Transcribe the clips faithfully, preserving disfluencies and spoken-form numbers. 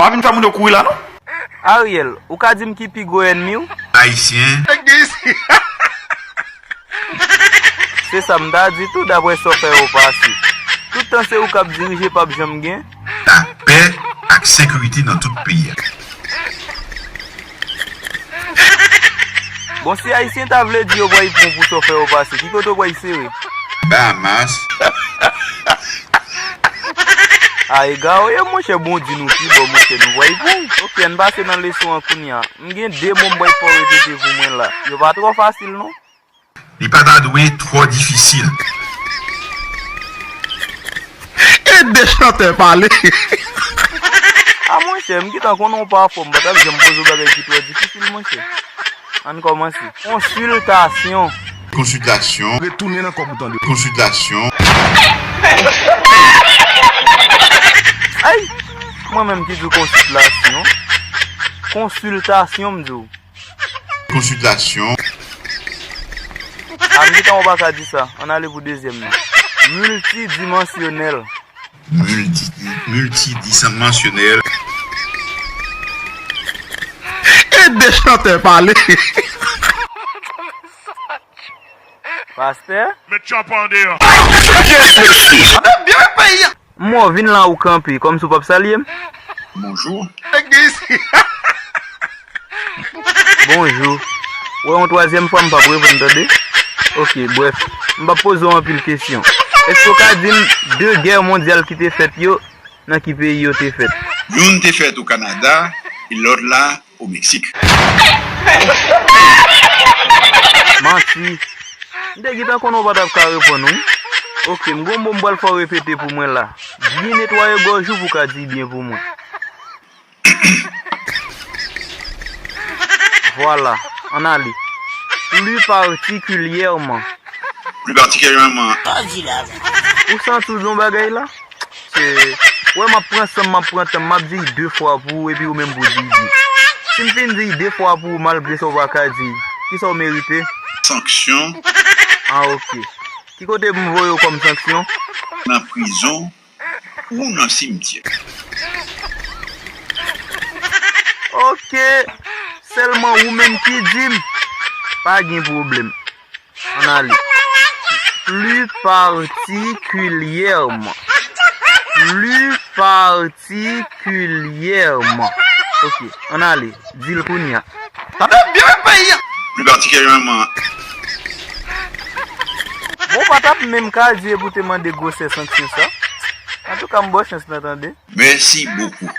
Pa vin fè moun yo kouri la non. Ariel, ou ka di m ki pi gwo ènmi w? Ayisyen. Se sa m ta di tou, daprè sa w fè yo pase. Tout tan se ou k ap dirije, p ap janm gen. Lapè ak sekirite nan tout peyi a. Bon, si Ayisyen ta vle di yo pral pran pou sa w fè yo pase, ki kote w pral sere? Bahamas. A, egare w ye, monchè, bon, di nou pi bon, monchè, nou pral pran. Oke, ann pase nan leson an kounye a. M gen de mo m pral fè w repete pou mwen la. Yo pa twò fasil, non. Li pa ta dwe twò difisil. Ede chantè pale. A, monchè, m gentan konnen w pa anfòm, m pa t ap janm poze w bagay ki twò difisil, monchè. Ann kòmanse. Konsiltasyon. Konsiltasyon. Retounen nan kòb ou tande. Konsiltasyon. Ay! Mwen menm ki di w konsiltasyon. Konsiltasyon, m di w. Konsiltasyon. A, m gentan wè w pa ka di sa. Ann ale pou dezyèm nan. Miltidimansyonèl. Milti-, miltidimansyonèl. Ede chantè pale. Pastè? Met tchapa andeyò. Ap byen fè peyi a. M wè w vin la ou kanpe, kòmsi w p ap salye m? Bonjou. Bonjou. Wè yon twazyèm fwa m p ap reponn, tande? Oke, brèf, m p ap poze w anpil kesyon. Èske w ka di m de gè mondyal ki te fèt yo, nan ki peyi yo te fèt? Youn te fèt o Kanada, e lòt la o Meksik. Manti. M te gentan konnen w pa t ap ka reponn, wi. Oke, m gon mo m pral fè w repete pou mwen la. Byen netwaye gòj ou pou w ka di l byen pou mwen. Vwala, ann ale. Pli patikilyèman. Pli patikilyèman. Ou santi w di yon bagay la? Se, wè, m ap pran san m, m ap pran tan m, m ap di l de fwa pou ou, epi ou menm pou w di l byen. Si m fin di l de fwa pou ou, malgre sa w pa ka di l, kisa w merite? Sanksyon. A, oke. Ki kote pou m voye w kòm sanksyon? Nan prizon ou nan simityè. Oke. Sèlman ou menm ki di m. Pa gen pwoblèm. Ann ale. Pli patikilyèman. Pli patikilyèman. Oke, ann ale. Di l kounye a. Tande byen peyi a. Pli patikilyèman. Bon, w pa t ap menm ka di epi w te mande gwosè sanksyon sa. Antouka, m ba w chans lan, tande. Mèsi bokou.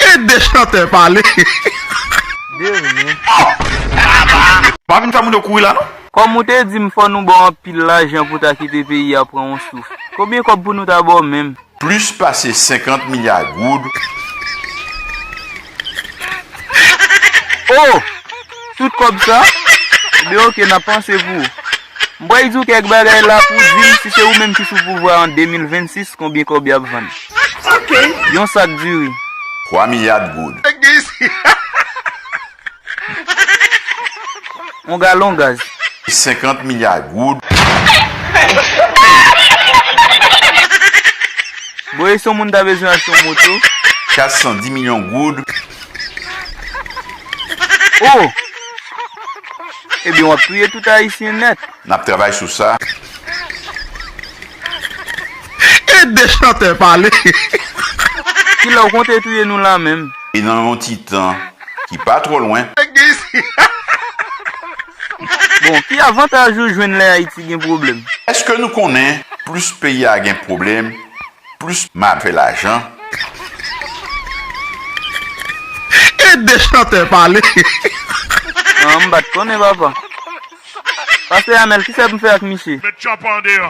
Ede chantè pale. De ryen. Pa vin fè moun yo kouri la, non. Kòm ou te di m fò nou ba w anpil lajan pou w ta kite peyi a pran yon souf. Konbyen kòb pou nou ta ba w menm? Plis pase senkant milya goud. Oh! Tout kòb sa? Ebyen, oke, n ap panse pou ou. M pral di w kèk bagay la pou w di m si se ou menm ki sou pouvwa an de mil vennsis, konbyen kòb y ap vann. Oke. Yon sak diri. Twa milya goud. Yon galon gaz. Senkant milya goud. Bon, e si yon moun ta bezwen achte yon moto? Kat san di milyon goud. Oh! Ebyen, w ap touye tout Ayisyen nèt. N ap travay sou sa. Ede chantè pale. Kilè w konte touye nou la menm? E nan yon ti tan ki pa twò lwen. Bon, ki avantaj ou jwenn lè Ayiti gen pwoblèm? Èske nou konnen plis peyi a gen pwoblèm, plis m ap fè lajan? Ede chantè pale. Non, m pa t konnen, papa. Pastè Amèl, kisa m fè ak misye? Met tchapa andeyò.